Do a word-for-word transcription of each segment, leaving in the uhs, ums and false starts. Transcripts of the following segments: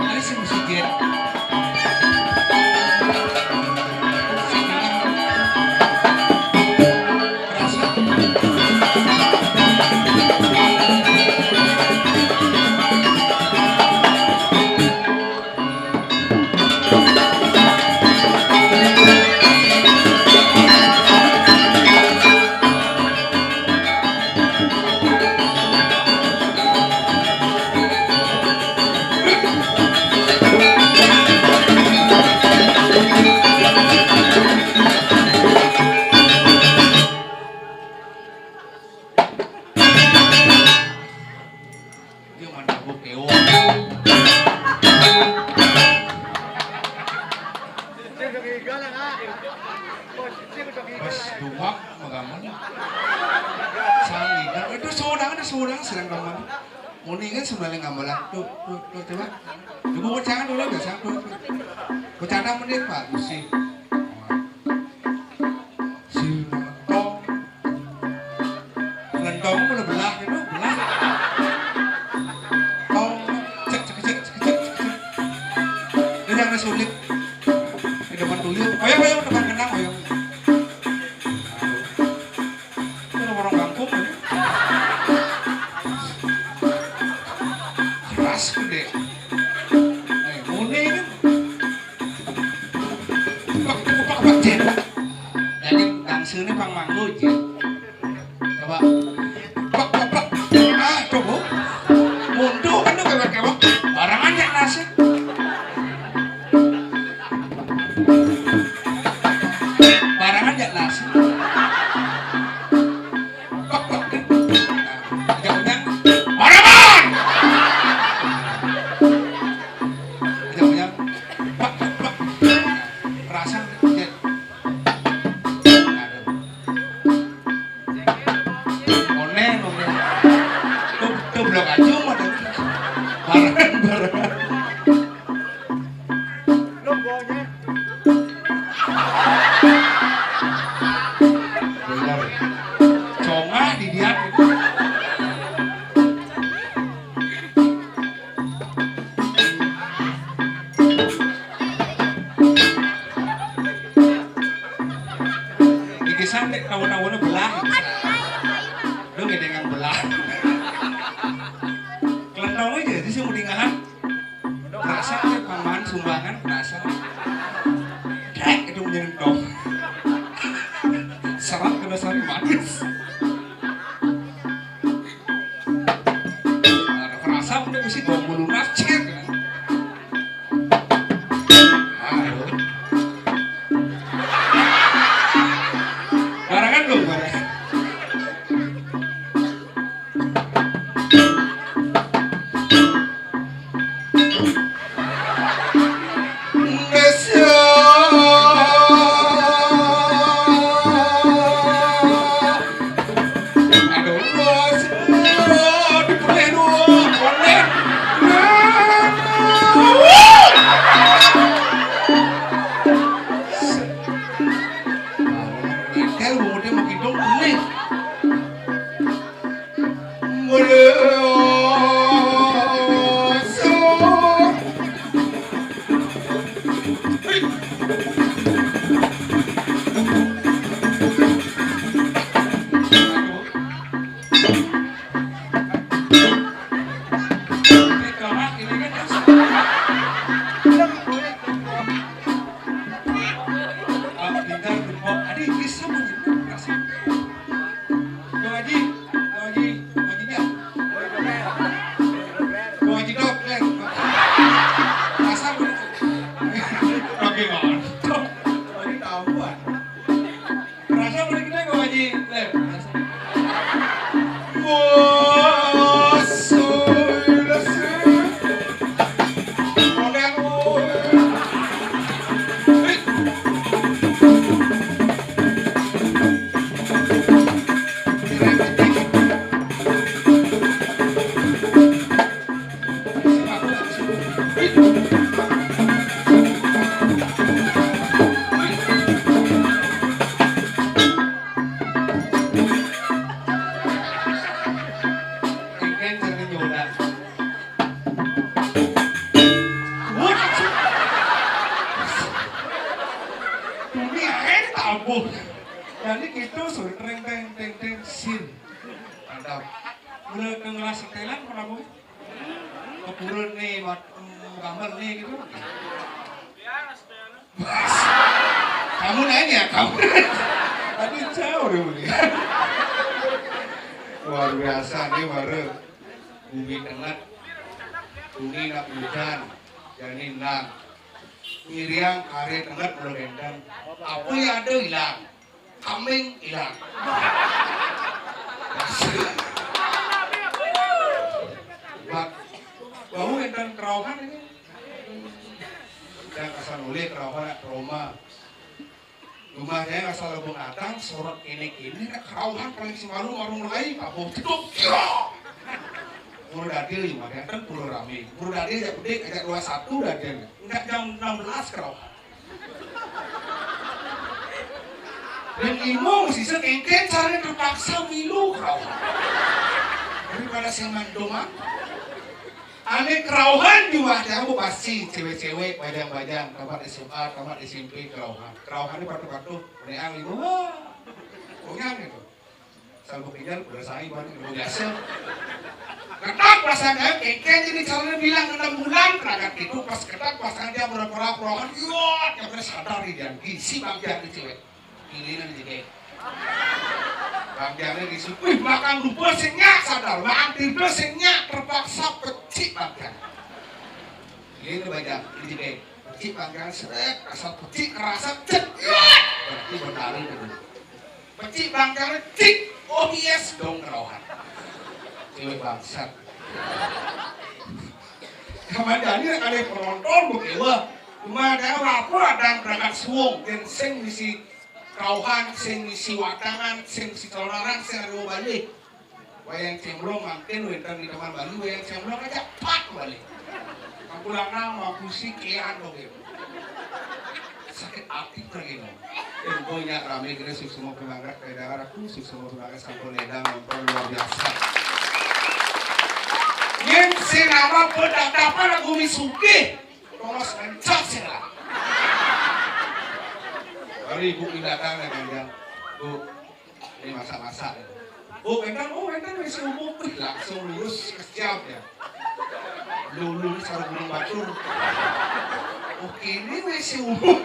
Ada sing musik, Jen. Dia mana gua keong. Pas duak magamen. Sangidan. Itu sodang, ada sodang sedang gamen. Muni kan sebenarnya gamelan. Tuh, tuh, tuh, coba. Ibu pecahan dulu biasa. Tuh, tuh. Bercanda menit, Pak. Musik. Si Lentong. Lentong udah belah itu, belah. Tong, cek, cek, cek, cek, cek, cek. Ini yang sulit. Di depan tuyul. Ayo, ayo, depan kenang, ayo. Aduh. Ini orang-orang kampung, ayo. Keras gede. Eh, muni kan. Pak, pak, pak, Jen. Jadi, dangdut ini pang manggo, Jen. Coba. Pak, pak, pak. Ah, coba. Mundur kan tuh kewek-kewek. Barangan ya nasi. Barangan ya nasi. Pak, pak, pak. Nah, jangan-jangan. Barangan! Jangan-jangan. Pak, pak, pak. Perasaan, Jen. Aduh. Onen, onen. Tuh, tuh, blok aja, mah. Barengan, barengan. Bener. Congah di dia. Iki sampe tawa-tawane belah. Lu ngedengang belah. Kelentong aja sih, sing mendingan. Kerasa, paman sumbangan kerasa. Dek, itu menyentuh. Serat kena sari manis. Nah, kerasa udah mesti dua puluh nafcir. Aduh. Barangan lu, barangan. Mula ke ngelas setelan, kenapa? Kepurun nih, mat-, mm, gambar nih gitu. Kamu nanya, kamu nanya. Tapi jauh deh, Budi. Luar biasa nih, baru. Bumi tengah, bumi nak hujan, jadi nang. Miriang, kare tengah, belum endang. Apa yang ada hilang? Kambing hilang. Bak, bau enten kerauhan ini. Yang asal oleh kerauhan nak trauma. Rumahnya asal lubung atang, sorot ini kini, nak kerauhan paling si malu, malu mulai, kabur, cedok, kira. Pura dadi lima, enten pura rame. Pura dadi ajak bedik, ajak dua satu dadi. Enggak jam enam belas kerauhan. Dan imong sisa kengken, caranya terpaksa milu kerauhan. Daripada sing mandoman. Ane kerauhan di wadah aku pasti cewek-cewek, bajang-bajang, tamat S M A, tamat S M P, kerauhan. Kerauhan ini patuh-patuh, meneang gitu. Wah, goyang gitu. Salbuk ijal, udah sai, banyak, udah biasa. Ketak pasangan, kengken ini caranya bilang enam bulan, terangkat itu pas ketak pasangan dia berapa kerauhan, iya, dia sadar di janji, si bang janji cewek. Ini kan jadi. Bang janji di situ, wih, makan lupa sing nyak sadar, makan tidur sing nyak terpaksa pecik bang janji. Ini baca, ini jadi. Pecik bang janji, seret, asal pecik kerasa, cet, iya. Berarti berlari dulu. Pecik bang janji, cik, oh yes, dong kerauhan. Cewek bangsat. Kamandani ada penonton, bukewa. Cuma ada apa, ada berangkat suwung, dan sing misi kerauhan, sing misi watangan, sing misi tolonaran, sing ada mau balik. Wayang cemplong mangkin wénten di Taman Bali, wayang cemplong aja pat balik. Kapulangan mau pusi kian dong ya. Sakit hati pergi dong. Infonya rame gini, suksma pemangkat kayak daerah aku, suksma pemangkat sampun ledang nonton luar biasa. Yen sing nama pedatapan aku misuki, tolong mencak sih lah. Baru ibu datang ya, Kanjeng. Bu, ini masak-masak. Oh, wénten, oh, wénten, wis umum. Wih, langsung lurus ke siap ya. Lulu ini sarung gunung batur. Oh, ini wis umum.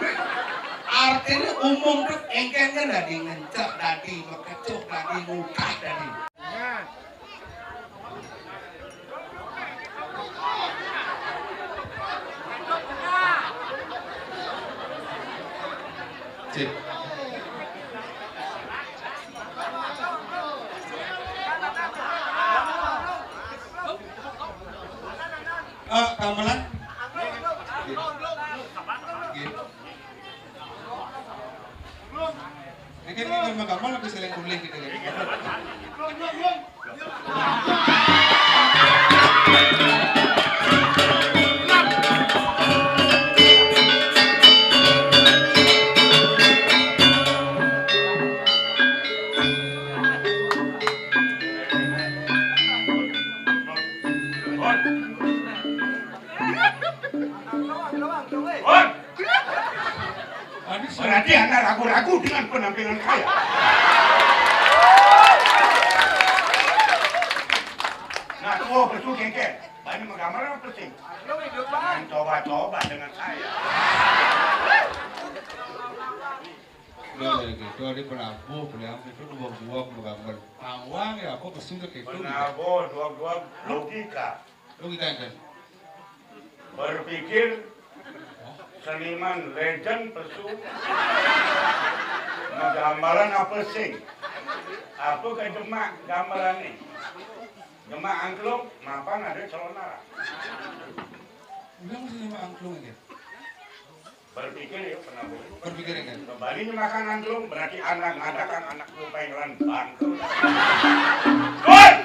Artinya umum tuh engkén kan dadi ngencak, dadi mekecuh, dadi ngukah, dadi. Cik. Eh, gamelan. Nggih. Nggih. Ini kan ini mah gampang, tapi saling boleh gitu ya. Berarti Anda ragu-ragu dengan penampilan saya. Nah, tuh, betul, Kengkeng. Banyak menggambar apa sih? Jangan coba-coba dengan saya. Nah, gitu, ada penabuh, beliang itu dua buah menggambar. Pawang ya, apa, kesudah gitu. Penabuh, dua buah, logika. Logika, kan? Berpikir seniman legend pesu gambaran apa sih? Apa ke jemak gambarannya? Jemak angklung, mapan ada celana. Udah mesti jemak angklung aja. Berpikir ya, pernah boleh. Berpikir ya, kan? Kembali makan angklung, berarti anak ngadakan anak lupa yang lan bangkrut. Good!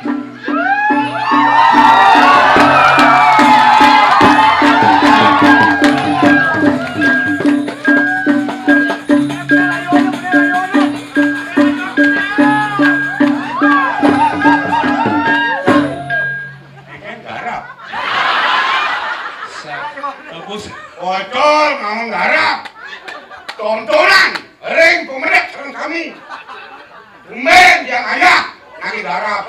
Garap. Sa-, bagus. Ocol mau garap. Tontonan, ring pemerek sareng kami. Tumben yang ayah, lagi garap.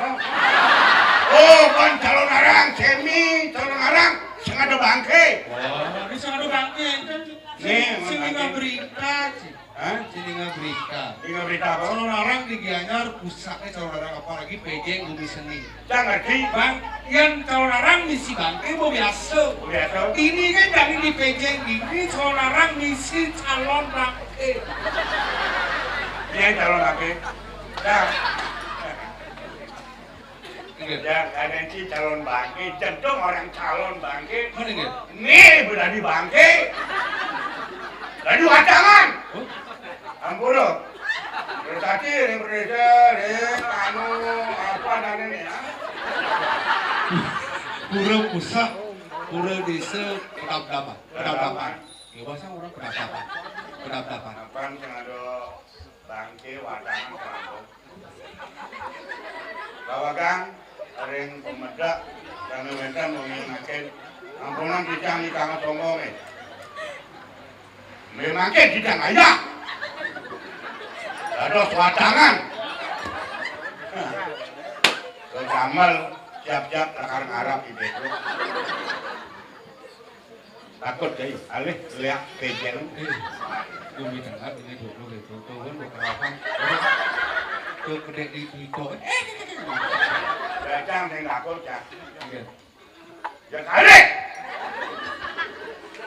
Oh, kon calon arang, semi, calon arang, sing ada bangke. Wah, ini sing ada bangke, enten. Nih, sing ada berita, Ci. Hah? Sing ada berita. Sing ada berita apa? Calon arang di Gianyar, pusatnya calon arang, apalagi pejeng bumi seni. Cang ngerti? Bang, yang calon arang misi bangke, mau biasa. Biasa. Ini kan dari di pejeng, ini calon arang misi calon bangke. Iya, calon bangke. Nah. Iya. Ya, kadang si calon bangke, jentung orang calon bangke. Mana dia? Nih, berani bangke. Berani wacangan. Huh? Ampun, loh. Terus tadi, ring Indonesia, ring anu, apa namanya ya? Pura pusat, pura desa, kedap-dapan. Kedap-dapan. Ya, bahasa orang kedap-dapan. Kedap-dapan. Kapan sing ada bangke, wacangan, kampung. Bawagang, ring pemedek, kami wenten wengi mangkin. Ampunan titiang ikang sombong, eh. Mangkin titiang ayah. Dados wacangan. Kedamel, siap-siap lakar ngarap di Petruk. Takut, Cai. Alih liak pejeng. Eh, demi dengar ini dulu gitu. Tuh kan beberapa. Tuh gede di Twitter. Eh, datang sing takut, Cak. Iya. Ya kali.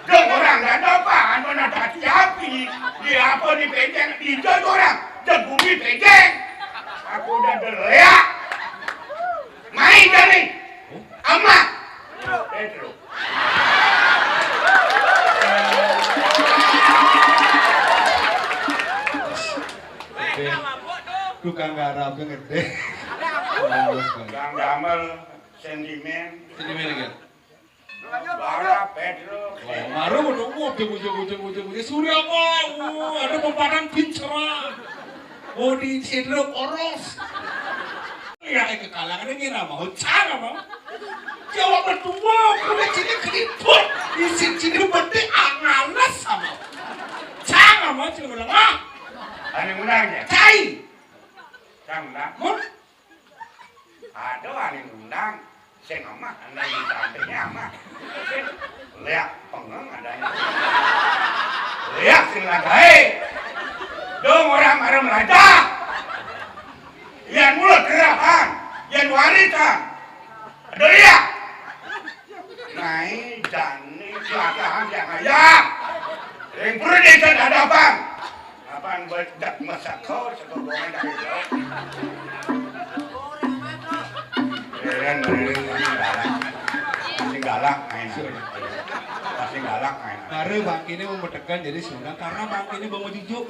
Dong orang nggak tahu apaan, mana tadi api. Di apa di pejeng, di itu orang. Di bumi pejeng. Aku udah deleak. Mai kali. Ama. Pedro. Gede. Tukang garap gede. Tukang damel sentimen. Sentimen lagi. Bara Pedro. Wah, maru dong, ujung, ujung, ujung, ujung, ujung. Surya mau, ada pempadan pincera. Oh, di Sidro Koros. Ya, eh, kekalangan ini nama, oh, cara mau. Jawa Betua, punya sini keriput, isi sini bende angalas sama. Cara mau, sini ulang, ah. Ane ngundang ya? Cai. Cang undang. Mun? Aduh, ane ngundang. Sing amah, ane di sampingnya amah. Sing liak pengeng adanya. Liak sing lagae. Dong orang arem raja. Yan mulut gerahan, yan warisan. Ada liak. Nai jani silakan yang ayah. Ring pura desa dadapan. Apaan buat dak masak kau, sego bongan dari jauh. Keren, keren, keren, galak. Masih galak, main. Masih galak, main. Baru bangkine mau metekan jadi sunat karena bangkine mau jujuk.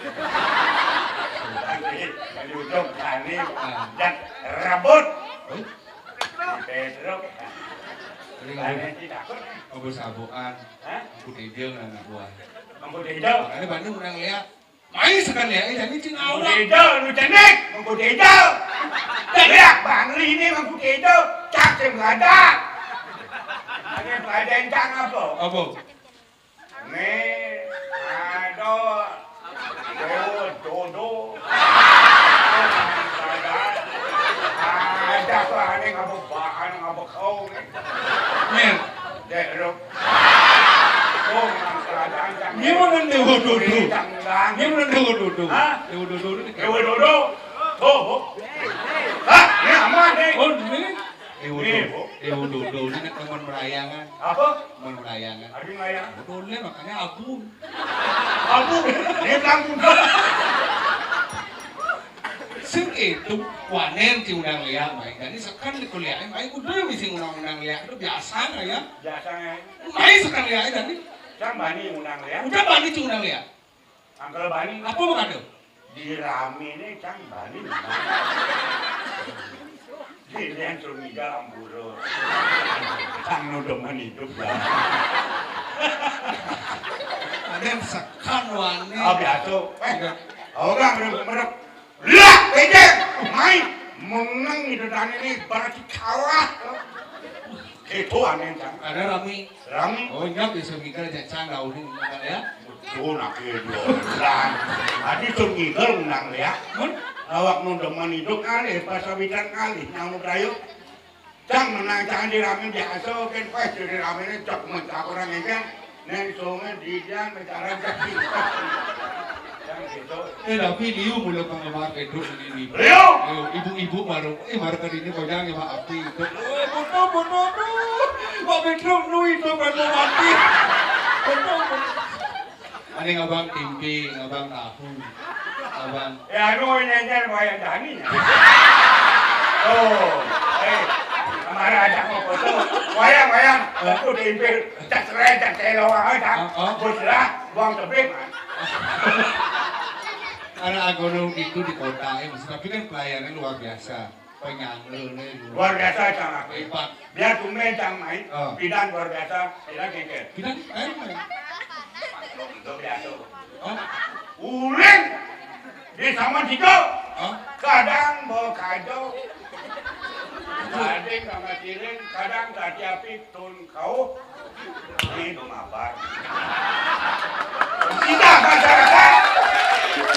Jujuk, tani, ah. Dan rebut. Hah? Di Pedro. Ini Tani ngomong. Tidak takut. Ngobrol sabuan. Hah? Kudu ijeng anak buah. Mangku Tejo. Makanya Bandung udah ngeliat. Main sekali ya, eh, jadi cing awak. Mangku Tejo, lu cenik. Mangku Tejo. Lihat Bangli ini Mangku Tejo. Cak sing belajar. Ini pelajaran cang apa? Apa? Nih, aduh. Dewa Dodo. Ada tuh aneh ngapa bahan ngapa kau nih. Nih. Dek, lu. Oh, nang keadaan kan. Gimana Dewa Dodo? Gimana Dewa Dodo? Hah? Dewa Dodo ini. Dewa Dodo. Oh, oh. Hah? Ini aman nih. Oh, ini. Dewa Dodo. Dewa Dodo ini kan teman merayangan. Apa? Teman merayangan. Ada merayangan. Dodo ini makanya agung. Agung. Ini agung. Sing itu wanen si undang liak, baik. Jadi sekan di kuliahnya, baik udah misi undang-undang liak itu biasa nggak ya? Biasa ya. Baik sekan liak tadi. Cang bani undang liak. Udah bani si undang liak. Angkel bani. Apa mau kado? Di rame ini cang bani. Ini yang curiga amburo. Cang nu demen hidup ya. Ada yang sekan wani. Oh, biasa. Eh, oh, enggak, merem, merem. Lah, becek, main. Menang itu tani ini berarti kalah. Itu aneh, Cang. Ada rami. Rami. Oh, iya, bisa mikir aja, Cang, nggak udah mikir ya. Betul, nak itu. Tadi tuh mikir undang ya. Mun? Awak nu demen hidup kali, pas sabitan kali, nyamuk rayu. Cang, Menang jangan dirame biasa, kan pas jadi ramene cok mentak orang ini kan. Neng songe di dia mencara jadi. Yang gitu. Eh, tapi liu mula penggemar Pedro ini. Liu! Liu, ibu-ibu baru, eh, baru kali ini kau jangan sama api itu. Eh, foto, foto, aduh. Pak Pedro, nu itu kan mau mati. Foto, foto. Ini ngabang tempe, ngabang tahu. Abang. Ya, anu nyanyian wayang Dani. Oh, eh, kemarin ada mau foto. Wayang, wayang. Aku diimpil, cak seret, cak telo, ah, cak. Ah, ah. Bos lah, buang tebing. Anak agono itu di kota, eh, Mas. Tapi kan pelayanan luar biasa. Penyanyi, luar biasa, Cang, aku. Hebat. Biar tumben, Cang, main. Ah. Pidan luar biasa, pidan kengkel. Pidan, eh, main. Itu biasa. Oh. Ulin di sama Cijo. Hah? Kadang bawa kajo. Kadang sama Ciring, kadang kaki api tun kau. Ini mabar. Kita masyarakat.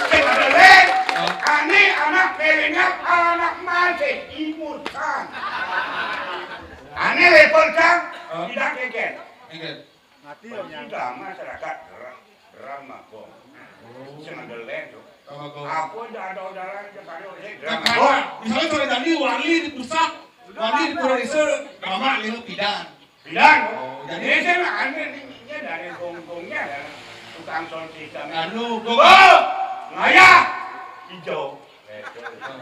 Sing ada lain. Hah? Ani anak milenial, anak masih imutan. Ani level, Cang. Hah? Tidak kengkel. Kengkel. Mati ya, Nyang. Kita masyarakat ra-, Ramagong. Oh. Sing ada lain, tuh. Ramagong. Aku ndak ada orderan, ndak ada orderan. Nah, Ramagong. Karena misalnya sudah jadi wali di pusat, wali di Pura Desa, Rama lihat pidan. Pidan. Oh, jadi ini sih aneh nih, ini dari gonggongnya, dari tukang sound system. Anu, gong. Oh, ngayah. Hijau. Betul.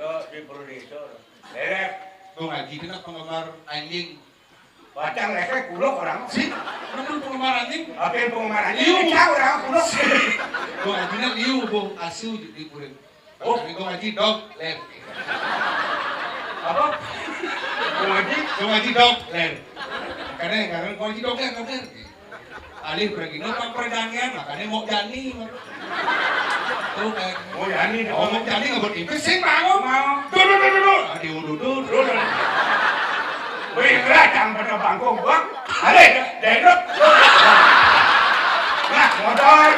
Oh, di Pura Desa. Beres. Gong Haji, kena penggemar anjing. Pacang lese kuluk orang. Si, betul penggemar anjing. Apa yang penggemar anjing? Liu. Pecah orang kuluk. Gong Haji nak liu, Bung, asu di, di kulit. Oh. Tapi Gong Haji dog ler. Apa? Gong Haji? Gong Haji dog ler. Karena, karena Gong Haji dog ler, dog ler. Alih pergi nonton pertandingan, makanya mau Jani. Tuh, kan. Oh, Jani, oh, mau Jani nggak buat impis sih, mau. Mau. Tuh, tuh, tuh, tuh, tuh. Aduh, tuh, tuh, tuh. Tuh, tuh. Wih, gerak, jangan pada bangkung gua. Alih, dendrot. Nah, motor.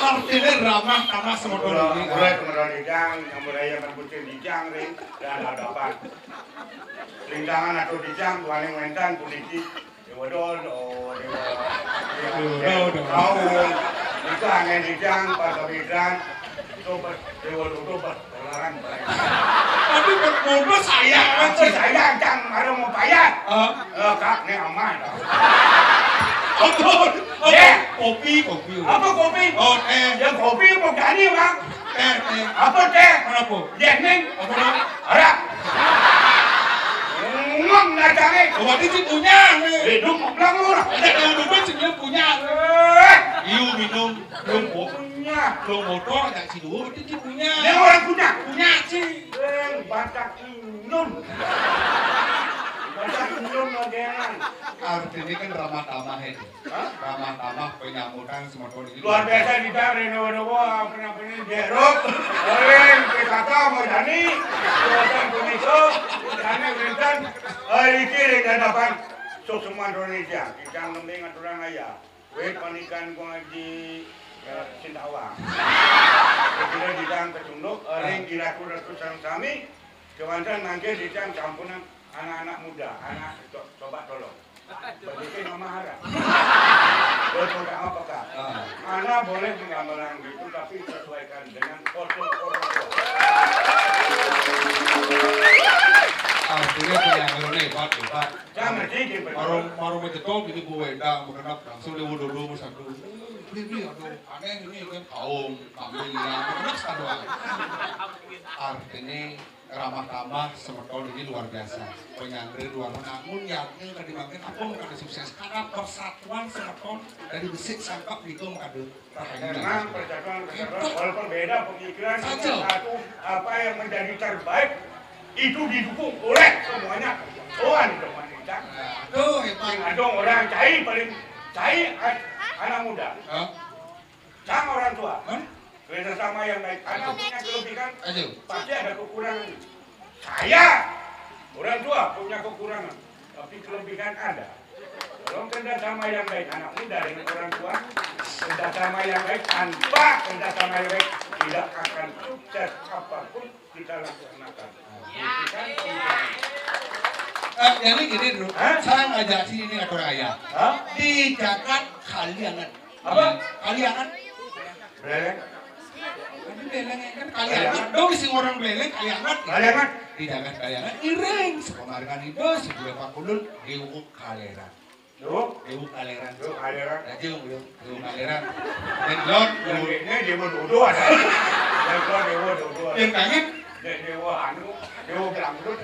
Artinya ramah tamah sama orang ini. Mulai, mulai, mulai, Jang, yang mulai yang bucin di Jang, Ring, dan hadapan. Rintangan atau dijang, tuaning wentan, puniki. Dewa Dodo, Dewa, Dewa, Dewa Dodo. Taun. Itu angin dijang, pas kawitan. Itu pas Dewa Dodo, pas pelaran, Pak. Tapi berbodoh saya, apa sih? Saya jang, baru mau payah. Hah? Eh, Kak, ini aman, dah. Betul. Apa? Ya. Kopi, kopi. Apa kopi? Oh, teh. Ya, kopi, mau gani, Bang. Teh, teh. Apa teh? Kenapa? Jeneng. Apa, Bang? Arak. Ngomong datangnya. Oh, berarti si punya, nih. Hidup bilang lu lah. Ada yang duduk si dia punya. Eh. Iu minum. Belum po-, punya. Belum motor, ada si dua, berarti si punya. Dia orang punya. Punya, sih. Eh, Batak Inyun. Batak Inyun, Magelang. Artinya kan ramah tamah itu. Hah? Ramah tamah penyambutan semeton ini. Luar biasa kita, Reno Reno, apa namanya, jeruk, goreng, P K K, mau Jani, buatan Pemiso, Jani, Rintan, hari ini di hadapan sok semua Indonesia, kita nembeng aturan aja. Weh, panikan gua ngaji, eh, Sindawang. Kira di dalam kecunduk, ring di ratu-ratu sareng sami, kewanten mangke di dalam kampungan anak-anak muda, anak co-, coba tolong. Begitu Mama Hara. Betul, nggak apa-apa. Ah. Ana boleh menggambarkan gitu, tapi sesuaikan dengan foto-foto. Artinya punya anu nih, Pak, ya, Pak. Jangan sih, gitu. Marung, marung mencetol gini, Bu Wendang, mengenap langsung dia dulu satu. Ini, ini, aduh, aneh ini kan kaum, kami ya, mengenap satu. Artinya ramah tamah semeton ini luar biasa. Penyandre luar biasa. Namun yakin tadi makin apa bukan sukses karena persatuan semeton dari besi sangkap gitu ada perhatian. Memang persatuan, persatuan, walaupun beda pemikiran, saja. Satu apa yang menjadi terbaik itu didukung oleh semuanya. Tuhan itu wanita. Nah, tuh hebat. Sing ada orang cai paling cai an-, anak muda. Hah? Sang orang tua. Hah? Kerjasama yang baik. Anak punya kelebihan, aduh, pasti ada kekurangan. Saya, orang tua, punya kekurangan, tapi kelebihan ada. Tolong kerjasama yang baik anak muda dengan orang tua. Kerjasama yang baik, tanpa kerjasama yang baik tidak akan sukses apapun kita laksanakan. Eh, jadi gini dulu. Hah? Saya ngajak sini nih orang ayah. Hah? Di Jagat Kalianget. Apa? Kalianget. Beleng. Tapi beleng kan Kalianget. Dong si orang beleng Kalianget. Kalianget. Di Jagat Kalianget. Iring. Sepamargan itu si Gula Pakulun di Ukuk Kaleran. Lu? Dewu Kaleran. Lu Kaleran. Rajung, Dewu Kaleran. Dan Lord, Dewu. Ini Dewu Dodo ada. Dan Lord Dewu Dodo. Dan kangen? Dan Dewu anu, Dewu Belangdut.